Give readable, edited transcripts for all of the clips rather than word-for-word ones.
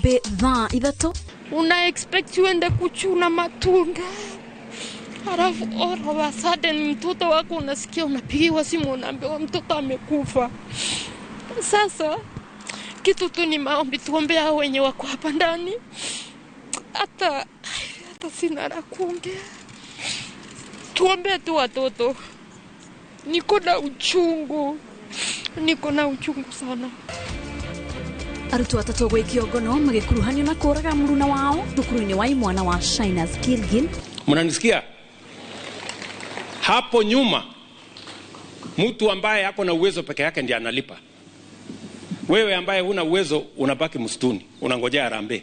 Thaa 3. Una expect uende kuchuna matunda, halafu all of a sudden mtoto wako unasikia unapigiwa simu unaambiwa mtoto amekufa. Sasa kitu tu ni maombi, tuombe hao wenye wako hapa ndani. Hata sina la kuongea, tuombe tu watoto. Niko na uchungu, niko na uchungu sana. Arutwo 3 gwikio ngono magikuruhanio na kuraga muruna wao thukuru-inĩ wa imwana wa Shiners Gilgil. Mnanisikia? Hapo nyuma mtu ambaye ako na uwezo peke yake ndiye analipa. Wewe ambaye huna uwezo unabaki msituni, unangojea harambee.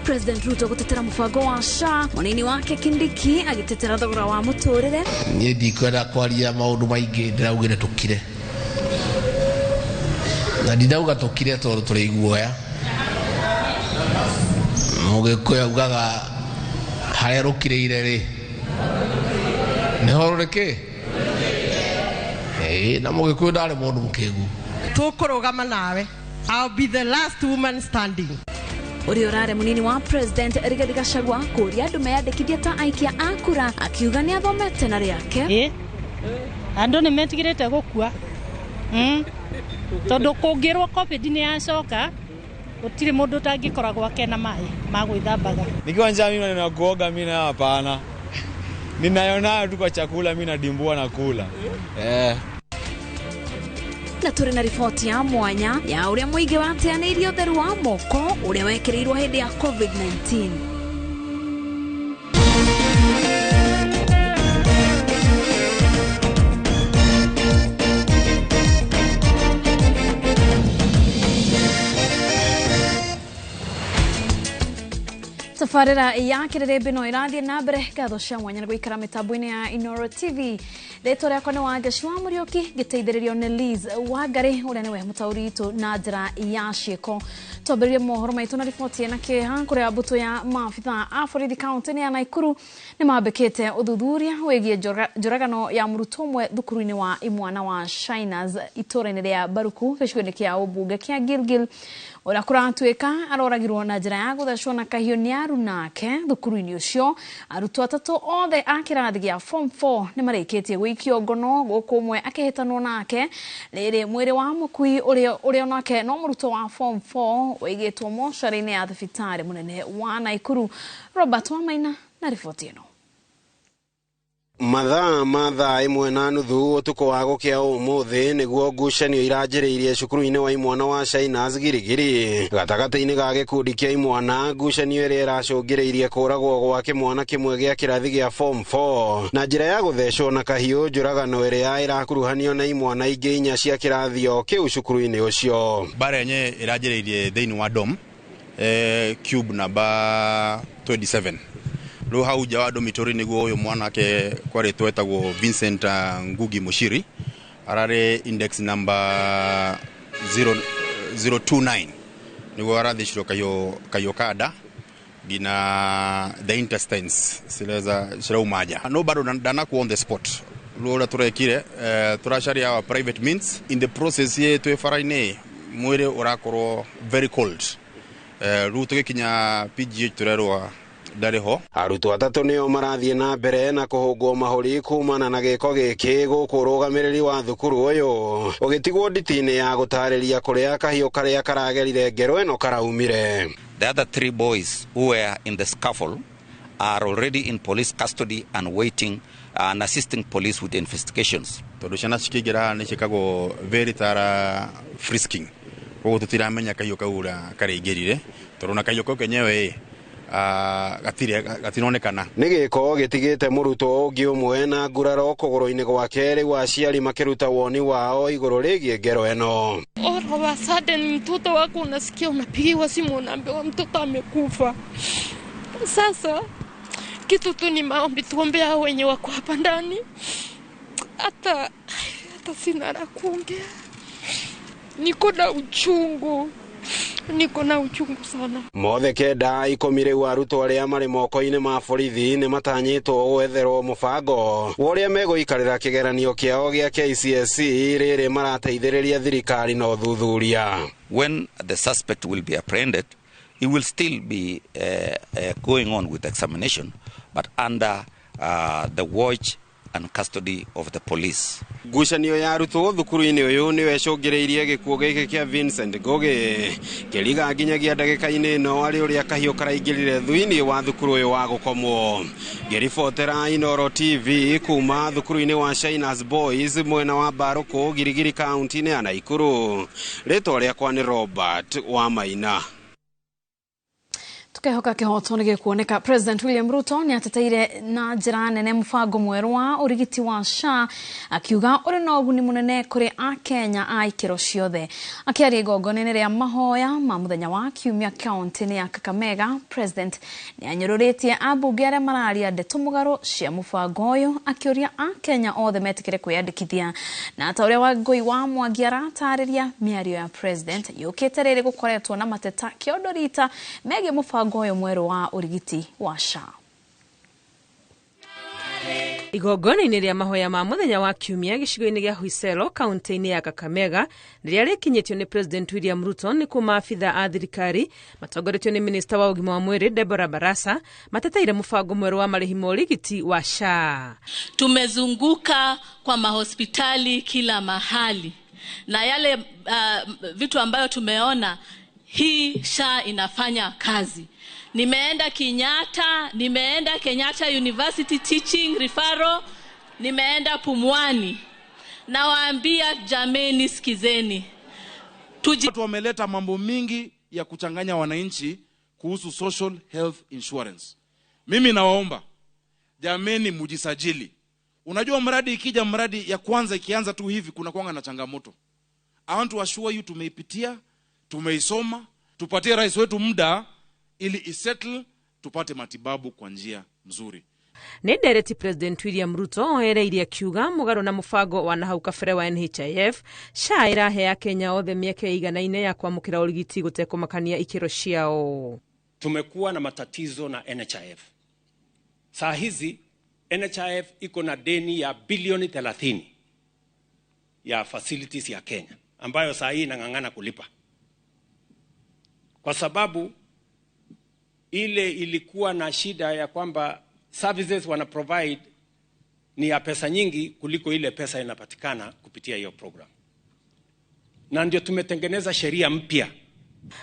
President Ruto gutetera mubango wa SHA, munini wake Kindiki agitetera thogora wa muturire. Niĩ ndikwenda kwaria maũndũ maingĩ, ndĩraugire tũkire. Na ndinauga tũkire tondũ tũrĩ iguoya. Mũgĩkũyũ augaga harĩa rũkirĩire rĩ nĩho rũrĩ kĩ? Ĩĩ, na mũgĩkũyũ ndarĩ mũndũ mũkĩgu. Tũkũrũgama nawe. I'll be the last woman standing. Ũrĩa ũrarĩ mũnini wa President Rigathi Gachagua kũria andũ meyandĩkithie ta aikia a kura, akiuga nĩ athomete na rĩake. Andũ nĩ metigĩrĩte gũkua. Tondũ kũngĩrwo COVID nĩ yacoka, gũtirĩ mũndũ ũtangĩkoragwo akena maĩ ma gwĩthambaga. Nikiwa njaa mimi na kuoga mimi na hapana. Ninayonayo tu kwa chakula mimi nadimbua na kula. Na tũrĩ na riboti ya mwanya ya ũrĩa mũingĩ wateanĩirie ũtheru wa moko ũrĩa wekĩrĩirwo hĩndĩ ya COVID-19. Tabarĩra ya kĩrĩrĩmbĩ no ĩrathiĩ na mbere. Ngatho cia mwanya nĩ gũikara mĩtambo-inĩ ya Inooro TV. Rĩtwa rĩakwa nĩ Wangeshi wa Mũriũki, ngĩteithĩrĩrio nĩ Liz Wangari ũrĩa nĩwe mũtaũri witũ na njĩra ya ciĩko. Twambĩrĩrie mohoro maitũ na riboti ĩna kĩeha kũrĩa mbũtũ ya maabitha a borithi kaũntĩ-inĩ ya Nakuru nĩ mambĩkĩte ũthuthuria wĩgiĩ njũragano ya mũrutwo ũmwe thukuru-inĩ wa imwana wa Shiners itũũra-inĩ rĩa Baruku gĩcigo-inĩ kĩa ũmbunge kĩa Gilgil, ũrĩa kũratuĩka aroragirwo na njĩra ya gũthecwo na kahiũ nĩ arunake thukuru-inĩ ũcio. Arutwo 3 othe a kĩrathi gĩa form 4 nĩ marĩkĩtie gũikio ngono gũkũ ũmwe akĩhĩtanwo nake. Rĩrĩ mwĩrĩ wa mũkui ũrĩa onake no mũrutwo wa form 4 ũigĩtwo mocarĩ-inĩ ya thibitarĩ mũnene wa Nakuru. Robert Wamaina na riboti ĩno. Mathaa ma thaa 1:30 ũtukũ wa gũkĩa ũmũthĩ nĩguo ngucanio iranjĩrĩirie cukuru-inĩ wa imwana wa Shiners Girigiri. Gatagatĩ-inĩ ga gĩkundi kĩa imwana, ngucanio ĩrĩa ĩracũngĩrĩirie kũragwo gwa kĩmwana kĩmwe gĩa kĩrathi gĩa form 4 na njĩra ya gũthecwo na kahiũ, njũragano ĩrĩa ĩrakuruhanio na imwana ingĩ 4 cia kĩrathi o kĩu cukuru-inĩ ũcio. Bara yenyewe ĩranjĩrĩirie thĩinĩ wa dom, cube number 27. Rĩu hau nja wa dormitory nĩguo ũyũ mwanake kwarĩtwo etagwo Vincent Ngugi Mushiri, ararĩ index number 029 nĩguo arathecirwo kahiũ kanda nginya the intestines cirauma nja. No bado ndanakuwa on the spot. Rĩu ũrĩa tũrekire, tũracaria our private means. In the process ye twĩ bara-inĩ mwĩrĩ ũrakorwo very cold. Rĩu tũgĩkinya PGH tũrerwo ndarĩ ho. Arutwo 3 nĩo marathiĩ na mbere na kũhũngwo mahũri kumana na gĩko gĩkĩ gũkũ ũrũgamĩrĩri wa thukuru ũyũ ũgĩtigwo nditi-inĩ ya gũtarĩria kũrĩa kahiũ karĩa karagerire ngero ĩno karaumire. The other 3 boys who were in the scuffle are already in police custody and waiting and assisting police with investigations. Tondũ ciana cikĩingĩra nĩ ciĩkagwo very thorough frisking, koguo tũtiramenya kahiũ kau ũrĩa karaingĩrire, tondũ na kahiũ kau kenyewe gatironekana. Nĩ gĩko gĩtigĩte mũrutwo ũngĩ ũmwe na nguraro kũgũrũ-inĩ gwake, rĩu aciari makĩruta woni wao igũrũ rĩgiĩ ngero ĩno. All of a sudden mtoto wako unasikia unapigiwa simu unaambiwa mtoto amekufa. Sasa kitu tu ni maombi, tuombe hao wenye wako hapa ndani. Hata sina la kuongea, niko na uchungu. Niko na uchungu sana. Mothe 9 10 rĩu arutwo arĩa marĩ moko-inĩ ma borithi nĩ matanyĩtwo gwetherwo mũbango wa ũrĩa megũikarĩra kĩgeranio kĩao gĩa KCSE rĩrĩ marateithĩrĩria thirikari na ũthuthuria. When the suspect will be apprehended, he will still be going on with examination, but under the watch and custody of the police. Ngucanio ya arutwo thukuru-inĩ ũyũ nĩyo ĩcũngĩrĩirie gĩkuũ gĩkĩ kĩa Vincent Ngugi kĩriga nginyagia ndagĩka-inĩ ĩno arĩ ũrĩa kahiũ karaingĩrire thĩinĩ wa thukuru ũyũ wa gũkomwo. Ngĩribotera Inooro TV kuma thukuru-inĩ wa Shiners Boys mwena wa Mbarũkũ, Girigiri kaunti-inĩ ya Naikuru, rĩtwa rĩakwa nĩ Robert Wamaina. Tukehoka kihoto nĩ gĩkuoneka. President William Ruto nĩ ateteire na njĩra nene mũbango mwerũ wa ũrigiti wa SHA, akiuga ũrĩ na ũguni mũnene kũrĩ Akenya a ikĩro ciothe. Akĩaria igongona-inĩ rĩa mahoya ma mũthenya wa Kiumia kaunti-inĩ ya Kakamega, President nĩ anyũrũrĩtie ambunge arĩa mararia ndeto mũgarũ cia mũbango ũyũ, akĩũria Akenya othe metĩkĩre kwĩyandĩkithia. Na ta ũrĩa Wangũi wa Mwangi aratarĩria, mĩario ya President yũkĩte rĩrĩ gũkoretwo na mateta kĩondo rita megiĩ mũbango ũyũ mwerũ wa ũrigiti wa SHA. Igongona-inĩ rĩa mahoya ma mũthenya wa Kiumia gĩcigo-inĩ gĩa Huiselo kaunti-inĩ ya Kakamega rĩrĩa rĩkinyĩtio nĩ President William Ruto nĩ kuo maabitha a thirikari matongoretio nĩ minista wa ũgima wa mwĩrĩ Deborah Barasa mateteire mũbango mwerũ wa marĩhi ma ũrigiti wa SHA. Tumezunguka kwa mahospitali kila mahali na yale vitu ambayo tumeona, hii SHA inafanya kazi. Nimeenda Kenyatta, nimeenda Kenyatta University Teaching Referral, nimeenda Pumwani. Nawaambia jameni, sikizeni. Watu wameleta mambo mingi ya kuchanganya wananchi kuhusu social health insurance. Mimi nawaomba jameni, mujisajili. Unajua mradi ikija, mradi ya kwanza ikianza tu hivi kuna kuanga na changamoto. I want to assure you tumeipitia, tumeisoma, tupatie rais wetu muda ili isettle, tupate matibabu kwa njia mzuri. Nĩ ndereti President William Ruto oereirie akiuga mũgarũ na mũbango wa nahau kabere wa NHIF, SHA ĩrahe Akenya othe mĩeke ĩiganaine ya kwamũkĩra ũrigiti gũtekũmakania ikĩro ciao. Tumekuwa na matatizo na NHIF. Saa hizi NHIF iko na deni ya bilioni 30 ya facilities ya Kenya ambayo saa hii inang'ang'ana kulipa, kwa sababu ile ilikuwa na shida ya kwamba services wana provide ni ya pesa nyingi kuliko ile pesa inapatikana kupitia hiyo program. Na ndio tumetengeneza sheria mpya.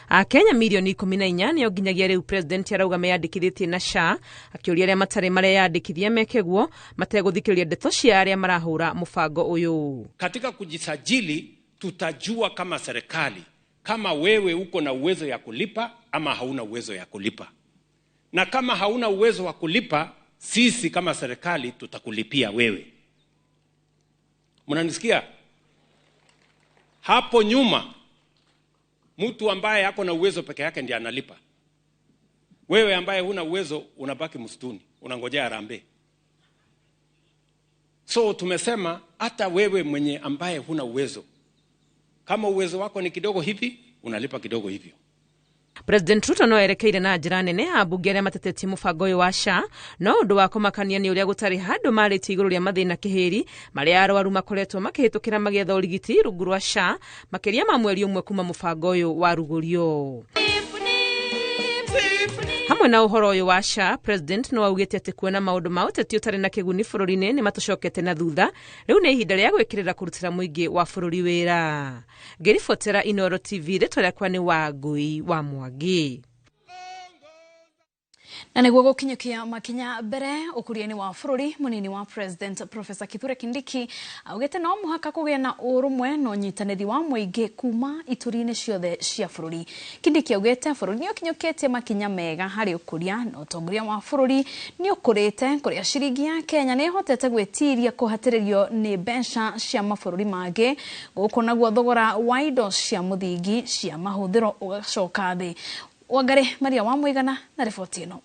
Akenya milioni 14 nĩo nginyagia rĩu President arauga meyandĩkithĩtie na SHA, akĩũria arĩa matarĩ mareyandĩkithia meke guo mategũthikĩrĩria ndeto cia arĩa marahũra mũbango ũyũ. Katika kujisajili tutajua kama serikali kama wewe uko na uwezo ya kulipa ama hauna uwezo ya kulipa. Na kama hauna uwezo wa kulipa, sisi kama serikali tutakulipia wewe. Mnanisikia? Hapo nyuma mtu ambaye ako na uwezo peke yake ndiye analipa. Wewe ambaye huna uwezo unabaki msituni, unangojea harambee. So tumesema hata wewe mwenye ambaye huna uwezo, kama uwezo wako ni kidogo hivi, unalipa kidogo hivyo. President Ruto no erekeire na njĩra nene ambunge arĩa matetetie mũbango ũyũ wa SHA, no ũndũ wa kũmakania nĩ ũrĩa gũtarĩ handũ marĩtie igũrũ rĩa mathĩna kĩhĩri marĩa arwaru makoretwo makĩhĩtũkĩra magĩetha ũrigiti rungu rwa SHA makĩria ma mweri ũmwe kuma mũbango ũyũ warugũrio. Hamwe na ũhoro ũyũ wa SHA, President no augĩte atĩ kuona maũndũ ma ũteti ũtarĩ na kĩguni bũrũri-inĩ nĩ matũcokete na thutha, rĩu nĩ ihinda rĩa gwĩkĩrĩra kũrutĩra mũingĩ wa bũrũri wĩra. Ngĩribotera Inooro TV, rĩtwa rĩakwa nĩ Wangũi wa Mwangi. Na nĩguo gũkinyũkia makinya mbere ũkũria-inĩ wa bũrũri, mũnini wa President Professor Kithure Kindiki augĩte no mũhaka kũgĩa na ũrũmwe na ũnyitanĩri wa mũingĩ kuma ituri-inĩ ciothe cia bũrũri. Kindiki augĩte bũrũri nĩ ũkinyũkĩtie makinya mega harĩ ũkũria na ũtongoria wa bũrũri nĩ ũkũrĩte kũrĩa ciringi ya Kenya nĩ ĩhotete gwĩtiria kũhatĩrĩrio nĩ mbeca cia mabũrũri mangĩ, gũkũ naguo thogora wa indo cia mũthingi cia mahũthĩro ũgacoka thĩ. Wangari Maria wa Mũigana na riboti ĩno.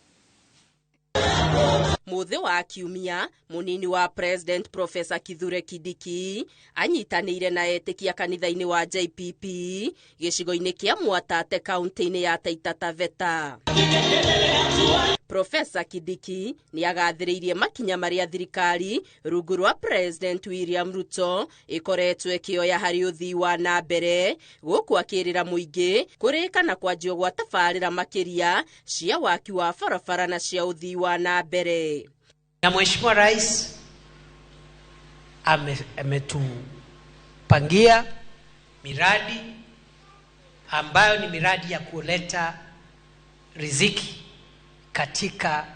Mũthĩ wa Kiumia, mũnini wa President Professor Kithure Kindiki anyitanĩire na etĩkia kanitha-inĩ wa JPP gĩcigo-inĩ kĩa Mwatate kaunti-inĩ ya Taita Taveta. Profesa Kindiki nĩ agathĩrĩirie makinya marĩa thirikari rungu rwa President William Ruto ĩkoretwo ĩkĩoya harĩ ũthii wa na mbere, gũkũ akĩrĩra mũingĩ kũrĩka na kwanjio gwa tabarĩra makĩria cia waki wa barabara na cia ũthii wa na mbere. Na Mheshimiwa Rais ametupangia miradi ambayo ni miradi ya kuleta riziki katika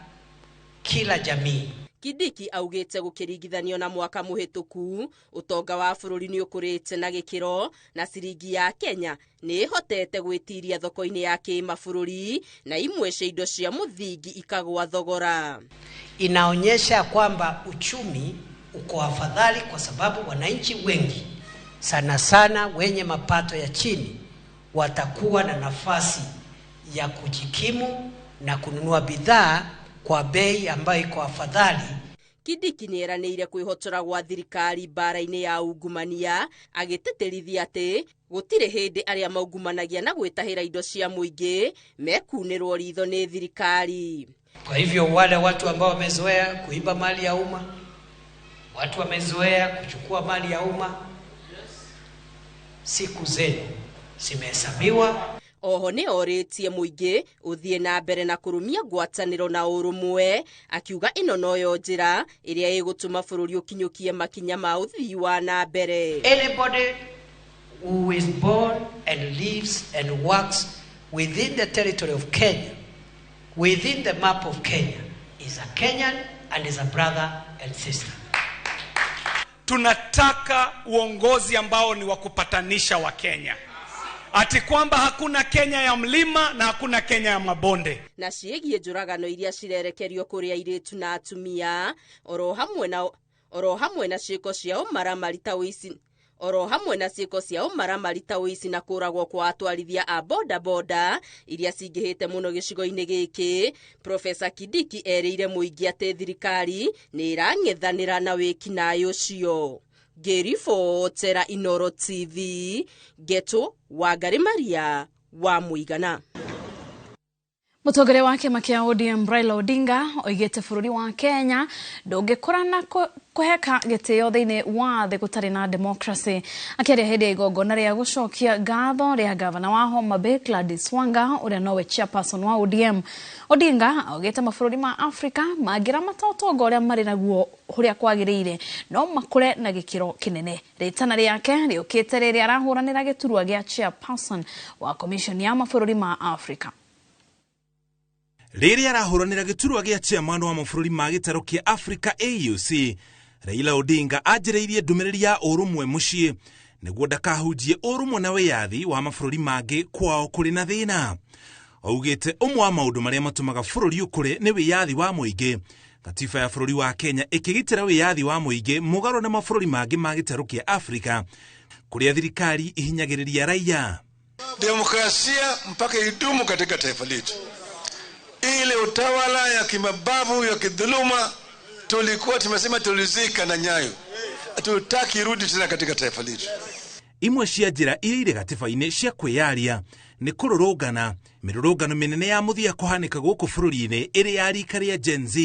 kila jamii. Kindiki augĩte gũkĩringithanio na mwaka mũhĩtũku, ũtonga wa bũrũri nĩ ũkũrĩte na gĩkĩro na ciringi ya Kenya nĩ ĩhotete gwĩtiria thoko-inĩ ya kĩmabũrũri na imwe cia indo cia mũthingi ikagwa thogora. Inaonyesha kwamba uchumi uko afadhali kwa sababu wananchi wengi sana sana wenye mapato ya chini watakuwa na nafasi ya kujikimu na kununua bidhaa kwa bei ambayo iko afadhali. Kindiki nĩ eranĩire kwĩhotora gwa thirikari mbara-inĩ ya ungumania, agĩtĩtĩrithia atĩ gũtirĩ hĩndĩ arĩa maungumanagia na gwĩtahĩra indo cia mũingĩ mekunĩrwo ritho nĩ thirikari. Kwa hivyo wale watu ambao wamezoea kuiba mali ya umma, watu wamezoea kuchukua mali ya umma, siku zenu zimehesabiwa. Oho nĩ orĩtie mũingĩ ũthiĩ na mbere na kũrũmia ngwatanĩro na ũrũmwe, akiuga ĩno noyo njĩra ĩrĩa ĩgũtũma bũrũri ũkinyũkie makinya ma ũthii wa na mbere. Anybody who is born and lives and works within the territory of Kenya, within the map of Kenya, is a Kenyan and is a brother and sister. Tunataka uongozi ambao ni wa kupatanisha wa Kenya. Ati kwamba hakuna Kenya ya mlima na hakuna Kenya ya mabonde. Na ciĩgiĩ njũragano iria cirerekerio kũrĩ airĩtu na atumia, oro hamwe na ciĩko cia ũmaramari ta ũici, oro hamwe na ciĩko cia ũmaramari ta ũici na kũragwo kwa atwarithia a boda boda iria cingĩhĩte mũno gĩcigo-inĩ gĩkĩ. Profesa Kindiki erĩire mũingĩ atĩ thirikari nĩ ĩrang'ethanĩra na wĩkinaĩ ũcio. Ngĩribotera Inooro TV, Geto Wangari Maria wa Mũigana. Mũtongoria wa kĩama kĩa ODM Raila Odinga oigĩte bũrũri wa Kenya ndũngĩkũra na kũheka gĩtĩo thĩinĩ wa thĩ gũtarĩ na democracy. Akĩaria hĩndĩ ya igongona rĩa gũcokia ngatho rĩa gavana wa Homa Bay Gladys Wanga ũrĩa nowe chairperson wa ODM, Odinga augĩte mabũrũri ma Afrika mangĩramata ũtonga ũrĩa marĩ naguo ũrĩa kwagĩrĩire no makũre na gĩkĩro kĩnene. Rĩtana rĩake rĩũkĩte rĩrĩa arahũranĩra gĩturwa gĩa chairperson wa commission ya mabũrũri ma Afrika. Rĩrĩa arahũranĩra gĩturwa gĩa chairman wa mabũrũri ma gĩtarũ kĩa Africa AUC, Raila Odinga anjĩrĩirie ndũmĩrĩri ya ũrũmwe mũciĩ nĩguo ndakahunjie ũrũmwe na wĩyathi wa mabũrũri mangĩ kwao kũrĩ na thĩna. Augĩte ũmwe wa maũndũ marĩa matũmaga bũrũri ũkũre nĩ wĩyathi wa mũingĩ. Katiba ya bũrũri wa Kenya ĩkĩgitĩra wĩyathi wa mũingĩ mũgarũ na mabũrũri mangĩ ma gĩtarũ kĩa Afrika kũrĩa thirikari ihinyagĩrĩria raia. Demokrasia mpaka idumu katika taifa letu. Ile utawala ya kimabavu ya kidhuluma tulikuwa tumesema tulizika na Nyayo, hatutaki irudi tena katika taifa letu. Imwe cia njĩra iria irĩ gatiba-inĩ cia kwĩyaria nĩ kũrũrũngana mĩrũrũngano mĩnene ya mũthia kũhanĩka gũkũ bũrũri-inĩ ĩrĩ ya rika rĩa Gen Z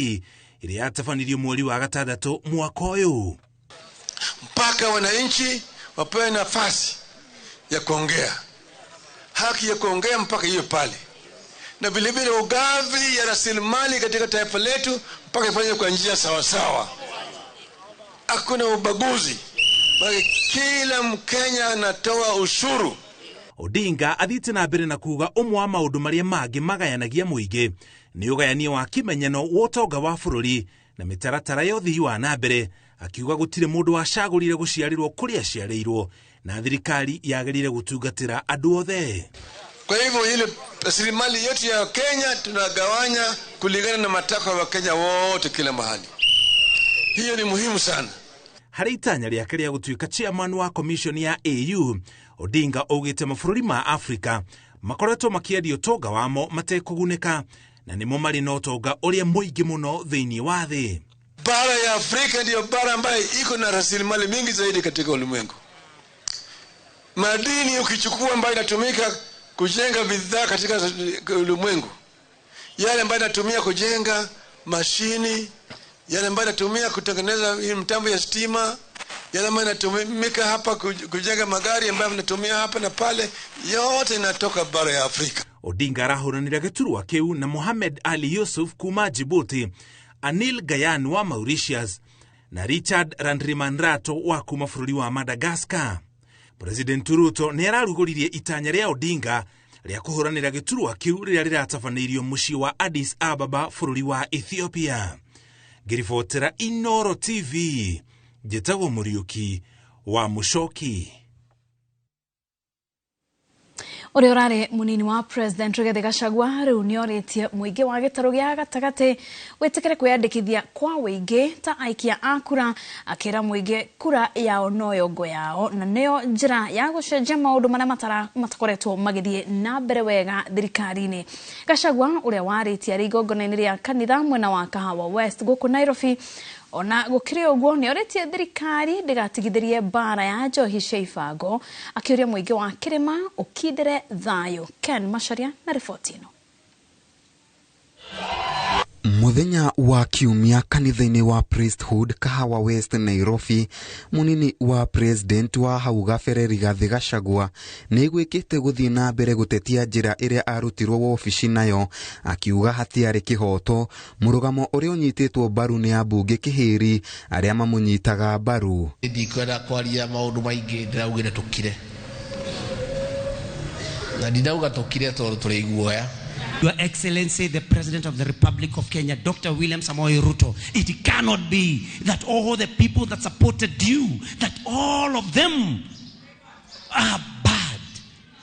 ĩrĩa yatabanirio mweri wa gatandatũ mwaka ũyũ. Mpaka wananchi wapewe nafasi ya kuongea, haki ya kuongea mpaka hiyo pale, na vile vile ugavi ya rasilimali katika taifa letu mpaka ifanywe kwa njia sawa sawa. Hakuna ubaguzi, bali kila Mkenya anatoa ushuru. Odinga athiĩte na mbere na kuga ũmwe wa maũndũ marĩa mangĩ magayanagia mũingĩ nĩ ũgayania wa kĩmenyano wa ũtonga wa bũrũri na mĩtaratara ya ũthii wa na mbere, akiuga gũtirĩ mũndũ wacagũrire gũciarĩrwo kũrĩa aciarĩirwo na thirikari yagĩrĩire gũtungatĩra andũ othe. Kwa hivyo ile rasilimali yetu ya Kenya tunagawanya kulingana na matakwa ya Wakenya wote kila mahali. Hiyo ni muhimu sana. Harĩ itanya rĩake rĩa gũtuĩka chairman wa commission ya AU, Odinga augĩte mabũrũri ma Afrika makoretwo makĩendia ũtonga wamo matekũgunĩka na nĩmo marĩ na ũtonga ũrĩa mũingĩ mũno thĩinĩ wa thĩ. Bara ya Afrika ndiyo bara ambayo iko na rasilimali mingi zaidi katika ulimwengu. Madini ukichukua ambayo inatumika kujenga bidhaa katika ulimwengu Yale ambayo natumia kujenga mashini, yale ambayo natumia kutengeneza hii mtambo ya stima, yale ambayo inatumika hapa kujenga magari ambayo natumia hapa na pale, yote inatoka bara ya Afrika. Odinga arahũranĩra gĩturwa kĩu na Mohamed Ali Yusuf kuma Djibouti, Anil Gayan wa Mauritius na Richard Randriamandrato wa kuma bũrũri wa Madagascar. President Ruto nĩ ararugũririe itanya rĩa Odinga rĩa kũhũranĩra gĩturwa kĩu rĩrĩa rĩratabanĩirio mũciĩ wa Addis Ababa bũrũri wa Ethiopia. Ngĩribotera Inooro TV, njĩtagwo Mũriũki wa Mũcoki. Ũrĩa ũrarĩ mũnini wa President Rigathĩ Gachagua rĩu nĩorĩtie mũingĩ wa gĩtarũ gĩa gatagatĩ wĩtĩkĩre kwĩyandĩkithia kwa wĩingĩ ta aikia a kura, akĩra mũingĩ kura yao noyo ngo yao na nĩyo njĩra ya gũcenjia maũndũ marĩa matakoretwo magĩthiĩ na mbere wega thirikari-inĩ. Gachagua ũrĩa warĩtie arĩ igongona-inĩ rĩa kanitha mwena wa Kahawa West gũkũ Nairobi, ona gũkĩrĩ ũguo nĩorĩtie thirikari ndĩgatigithĩrie mbara ya njohi cia ibango, akĩũria mũingĩ wa kĩrĩma ũkindĩre thayũ. Ken Macharia na riboti ĩno. Muthenya wa kiumia kanitha-inĩ wa Priesthood Kahawa West Nairobi, munini wa president wa hau gabere Rigathĩ Gachagua nĩgwĩkĩte gũthiĩ na mbere gũtetia njĩra ĩrĩa arutirwo wobici nayo, akiuga hatiarĩ kĩhoto mũrũgamo ũrĩa ũnyitĩtwo mbaru nĩ ambunge kĩhĩri arĩa mamũnyitaga mbaru. Ndikwenda kwaria maũndũ maingĩ, ndĩraugire tũkire na ndinauga tũkire tondũ tũrĩ iguoya. Your Excellency, the President of the Republic of Kenya, Dr. William Samoei Ruto, it cannot be that all the people that supported you, that all of them are bad.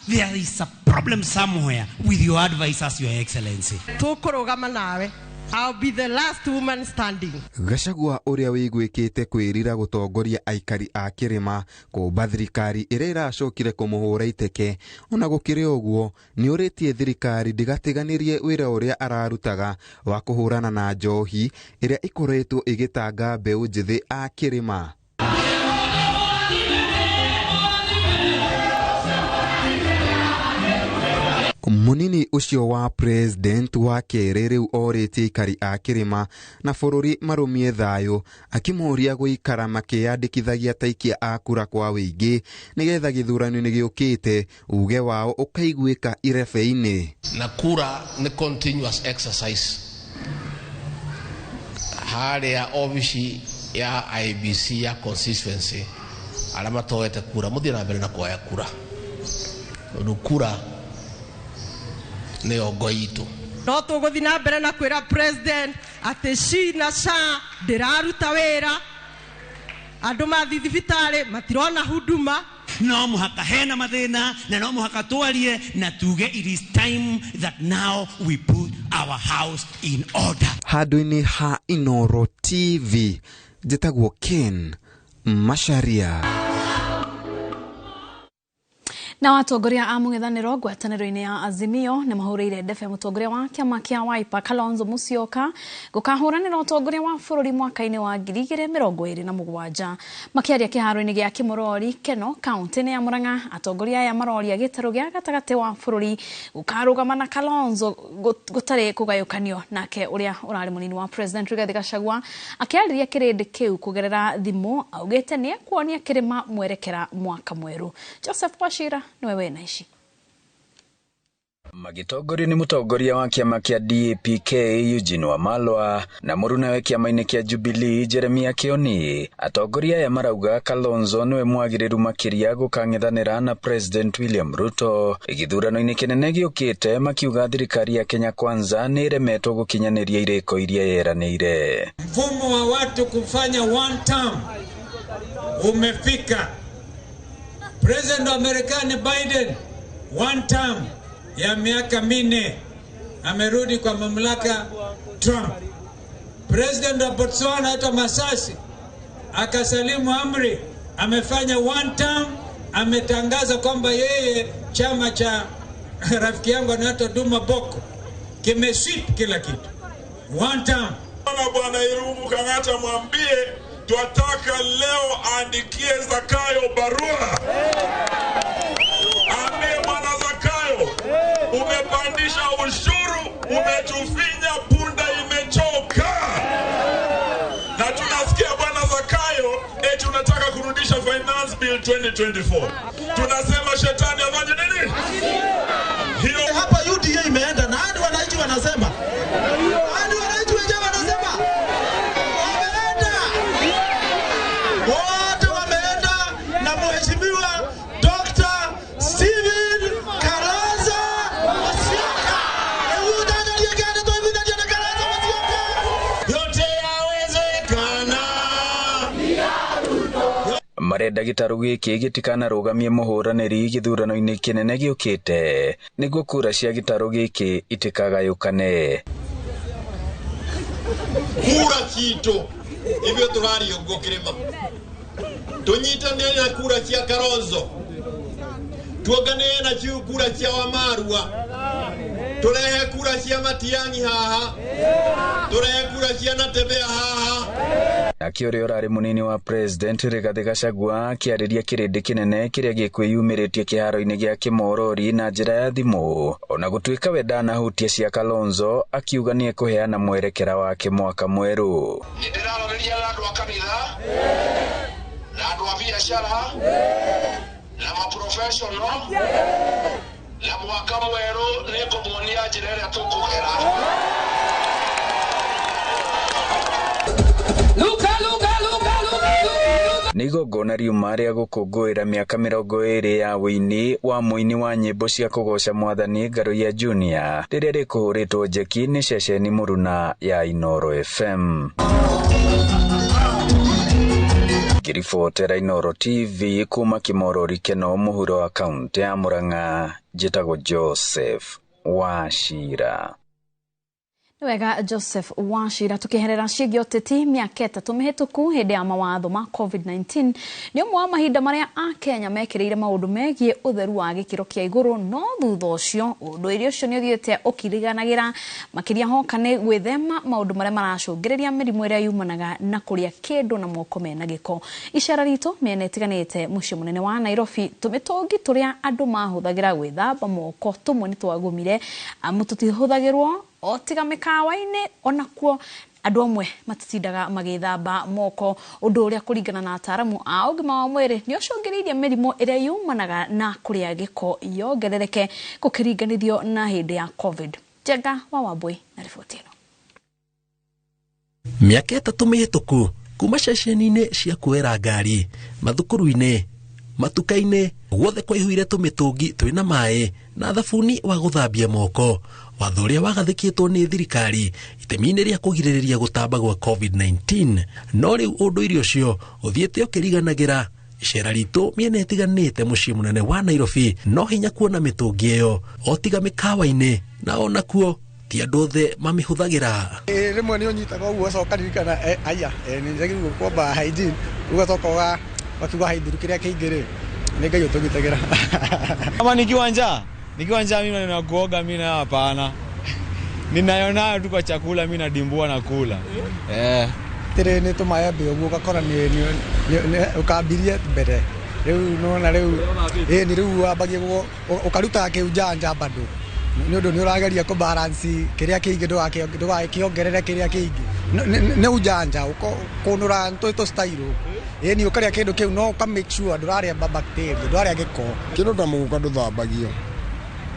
There is a problem somewhere with your advisors, Your Excellency. Tũkũrũgama nawe. I'll be the last woman standing. Gachagua ũrĩa wĩiguĩkĩte kwĩrira gũtongoria aikari a kĩrĩma kũmba thirikari ĩrĩa ĩracokire kũmũhũra iteke. Ona gũkĩrĩ ũguo nĩũrĩtie thirikari ndĩgatiganĩrie wĩra ũrĩa ararutaga wa kũhũrana na njohi ĩrĩa ĩkoretwo ĩgĩtanga mbeũ njĩthĩ a kĩrĩma. Munini ucio wa president wa kerĩ rĩu orĩtie aikari a kĩrĩma na bũrũri marũmie thayũ, akĩmoria gũikara makĩyandĩkithagia ta aikia a kura kwa wĩingĩ nĩgetha gĩthurano-inĩ gĩũkĩte uge wao ũkaiguĩka irebe-inĩ. Na kura nĩ continuous exercise. Harĩa obici ya IEBC ya constituency arĩa matoete kura mũthiĩ na mbere na kuoya kura, tondũ kura nĩyo ngo itũ. No tũgũthiĩ na mbere na kwĩra president atĩ SHI na SHA ndĩraruta wĩra, andũ mathiĩ thibitarĩ matirona huduma. No mũhaka hena mathĩna na no mũhaka twarie na tuge it is time that now we put our house in order. Handũ-inĩ ha Inooro TV, njĩtagwo Ken Macharia. Na atongoria a mũng'ethanĩro ngwatanĩro-inĩ ya Azimio nĩ mahũrĩire ndebe mũtongoria wa kĩama kĩa Wiper Kalonzo Musyoka gũkahũranĩra ũtongoria wa bũrũri mwaka-inĩ wa 2027. Makĩaria kĩharo-inĩ gĩa Kĩmũrori Keno kaunti-inĩ ya Murang'a, atongoria aya maroria gĩtarũ gĩa gatagatĩ wa bũrũri gũkarũgama na Kalonzo gũtarĩ kũgayũkanio. Nake ũrĩa ũrarĩ mũnini wa President Rigathĩ Gachagua akĩarĩria kĩrĩndĩ kĩu kũgerera thimũ augĩte nĩ ekuonia kĩrĩma mwerekera mwaka mwerũ. Joseph Wachira niwe wĩna ici. Magĩtongorio nĩ mũtongoria wa kĩama kĩa DAP-K Eugene Wamalwa na mũrunawe kĩama-inĩ kĩa Jubilee Jeremiah Kioni, atongoria aya marauga Kalonzo nĩwe mwagĩrĩru makĩria gũkang'ethanĩra na President William Ruto gĩthurano-inĩ kĩnene gĩũkĩte, makiuga thirikari ya Kenya Kwanza nĩ ĩremetwo gũkinyanĩria irĩko iria yeranĩire. Mfumo wa watu kufanya one term umefika. President wa Marekani Biden one term ya miaka 4 amerudi kwa mamlaka Trump. President wa Botswana hata Masasi akasalimu amri, amefanya one term, ametangaza kwamba yeye chama cha rafiki yangu anaitwa Duma Boko kimesweep kila kitu. One term. Bwana Irungu Kang'ata mwambie twataka leo aandikie Zakayo barua. Ambie Bwana Zakayo, umepandisha ushuru Umetufinya, punda imechoka. Na tunasikia bwana Zakayo eti unataka kurudisha Finance Bill 2024. Tunasema shetani afanye nini? Hiyo hapa UDA imeenda na hadi wananchi wanasema. Hadi wananchi wenyewe wanasema wameenda. Wote wameenda na Mheshimiwa Dr. Steven Kalonzo Musyoka. Yote yawezekana. Marenda gĩtarũ gĩkĩ gĩtikanarũgamie mũhũranĩri gĩthurano-inĩ kĩnene gĩũkĩte nĩguo kura cia gĩtarũ gĩkĩ itikagayũkane. Kura citũ ithuĩ tũraria ũguo kĩrĩma tũnyitanĩre na kura cia Kalonzo, tuonganĩre na kura cia Wamarua, tũrehe kura cia Matiang'i haha, tũrehe kura cia Natembeya haha. Nake ũrĩa ũrarĩ mũnini wa President Rigathĩ Gachagua akĩarĩria kĩrĩndĩ kĩnene kĩrĩa gĩkwĩyumĩrĩtie kĩharo-inĩ gĩa Kĩmorori na njĩra ya thimũ, ona gũtuĩka we ndanahutia cia Kalonzo, akiuga nĩ ekũheana mwerekera wake mwaka mwerũ. Nĩndĩraranĩria na andũ a kanitha na andũ a biacara na maprofessional na mwaka mwerũ nĩngũmuonia njĩra ĩrĩa tũkũgera. Nĩ igongona riuma rĩa gũkũngũĩra mĩaka 20 ya wũini wa mũini wa nyĩmbo cia kũgoca mwathani Ngaruiya Junior rĩrĩa rĩkũhũrĩtwo njeki nĩ ceceni mũruna ya Inooro FM. Ngĩribotera Inooro TV kuma Kĩmorori Keno mũhuro wa kaũntĩ ya Murang'a, njĩtagwo Joseph Wachira. Wega Joseph Wachira. Tukiherera ciĩgiĩ ũteti, mĩaka 3 mĩhĩtũku hĩndĩ ya mawatho ma COVID-19 nĩ ũmwe wa mahinda marĩa Akenya mekĩrĩire maũndũ megiĩ ũtheru wa gĩkĩro kĩa igũrũ, no thutha ũcio ũndũire ũcio nĩ ũthiĩte ũkiriganagĩra makĩria hoka nĩ gwĩthema maũndũ marĩa maracũngĩrĩria mĩrimũ ĩrĩa yumanaga na kũrĩa kĩndũ na moko mena gĩko. Icera ritũ mĩena ĩtiganĩte mũciĩ mũnene wa Nairobi, tũmĩtũngi tũrĩa andũ mahũthagĩra gwĩthamba moko tũmwe nĩ twagũmire amu tũtihũthagĩrwo o tiga mĩkawa-inĩ, onakuo andũ amwe matitindaga magĩthamba moko, ũndũ ũrĩa kũringana na ataaramu a ũgima wa mwĩrĩ nĩ ũcũngĩrĩirie mĩrimũ ĩrĩa yumanaga na kũrĩa gĩko yongerereke gũkĩringanithio na hĩndĩ ya COVID. Njenga wa Wambui na riboti ĩno. Mĩaka 3 mĩhĩtũku kuma ceceni-inĩ cia kuoera ngari, mathukuru-inĩ, matuka-inĩ, guothe kwaihũire tũmĩtũngi twĩna maĩ na thabuni wa gũthambia moko, watho ũrĩa wagathĩkĩtwo nĩ thirikari itemi-inĩ rĩa kũgirĩrĩria gũtamba gwa COVID-19. No rĩu ũndũire ũcio ũthiĩte ũkĩriganagĩra. Icera ritũ mĩena ĩtiganĩte mũciĩ mũnene wa Nairobi no hinya kuona mĩtũngi ĩyo o tiga mĩkawa-inĩ, na onakuo ti andũ othe mamĩhũthagĩra. Rĩmwe nĩ ũnyitaga ũguo ũgacoka ũkaririkana aya nĩ njagĩrĩirwo kwamba hygiene, ũgacoka ũgakiuga haithiru kĩrĩa kĩingĩ rĩ nĩ Ngai ũtũgitagĩra. Kama nikiwa njaa mimi na kuoga mimi na hapana. Ninayo nayo tu kwa chakula mimi nadimbua na kula. Tĩrĩ nĩ tũmaembe ũguo ũgakora nĩ ũkambirie mbere. Rĩu nona rĩu nĩ rĩu wambagia ũkaruta kĩunjanja bado. Nĩ ũndũ nĩ ũrageria kũ balance kĩrĩa kĩingĩ ndũgakĩongerere kĩrĩa kĩingĩ. Nĩ ujanja ũkũnũra tũ style. Ĩni ũkarĩa kĩndũ kĩu no ũka make sure ndũrarĩa bacteria, ndũrarĩa gĩko. Kĩndũ ta mũgũka ndũthambagio.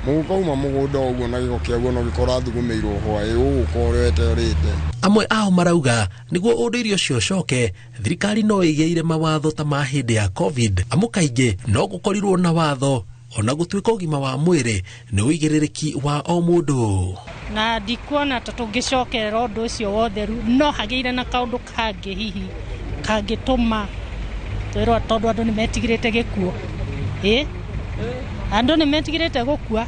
Mũgũka uma mũgũnda ũguo na gĩko kĩaguo no gĩkora thugumĩirwo hwaĩ ũgũka ũrete ũrĩte. Amwe ao marauga nĩguo ũndũire ũcio ũcoke, thirikari no ĩgĩire mawatho ta ma hĩndĩ ya COVID, amu kaingĩ no gũkorirwo na watho ona gũtuĩka ũgima wa mwĩrĩ nĩ ũigĩrĩrĩki wa o mũndũ. Na ndikuona ta tũngĩcokerera ũndũ ũcio wa ũtheru, no hagĩire na kaũndũ kangĩ hihi kangĩtũma twĩrwo, tondũ andũ nĩ metigĩrĩte gĩkuũ. Andũ nĩ metigĩrĩte gũkua.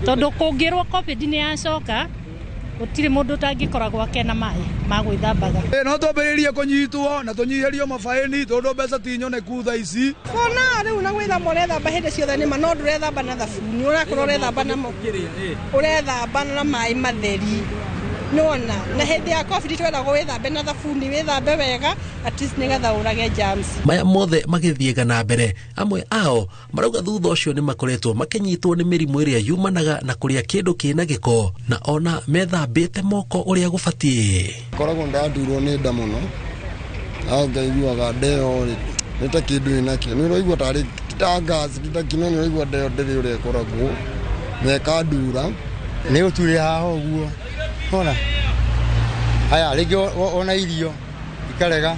Tondũ kũngĩrwo COVID nĩ yacoka, gũtirĩ mũndũ ũtangĩkora gwake na maĩ ma gwĩthambaga. No twambĩrĩrie kũnyitwo na tũnyihĩrio mabaĩni tondũ mbeca ti nyoneku thaa ici. Ona rĩu na gwĩthamba ũrethamba hĩndĩ ciothe nĩma, no ndũrethamba na thabuni, ũrakorwo ũrethamba na ũrethamba na maĩ matheri. Nĩwona na hĩndĩ ya COVID tweragwo wĩthambe na thabuni, wĩthambe wega at least nĩgetha ũrage germs. Maya mothe magĩthiĩga na mbere, amwe ao marauga thutha ũcio nĩ makoretwo makĩnyitwo nĩ mĩrimũ ĩrĩa yumanaga na kũrĩa kĩndũ kĩna gĩko na ona methambĩte moko ũrĩa gũbatiĩ. Koragwo ndandurwo nĩ nda mũno, na ngaiguaga nda ĩyo rĩ nĩ ta kĩndũ ĩnakĩo, nĩ ũraigua tarĩ ti ta gas, ti ta kĩno, nĩ ũraigua nda ĩyo ndĩrĩ ũrĩa ĩkoragwo na ĩkandura. Nĩ ũturĩ haha ũguo ona haya rĩngĩ ona irio ikarega,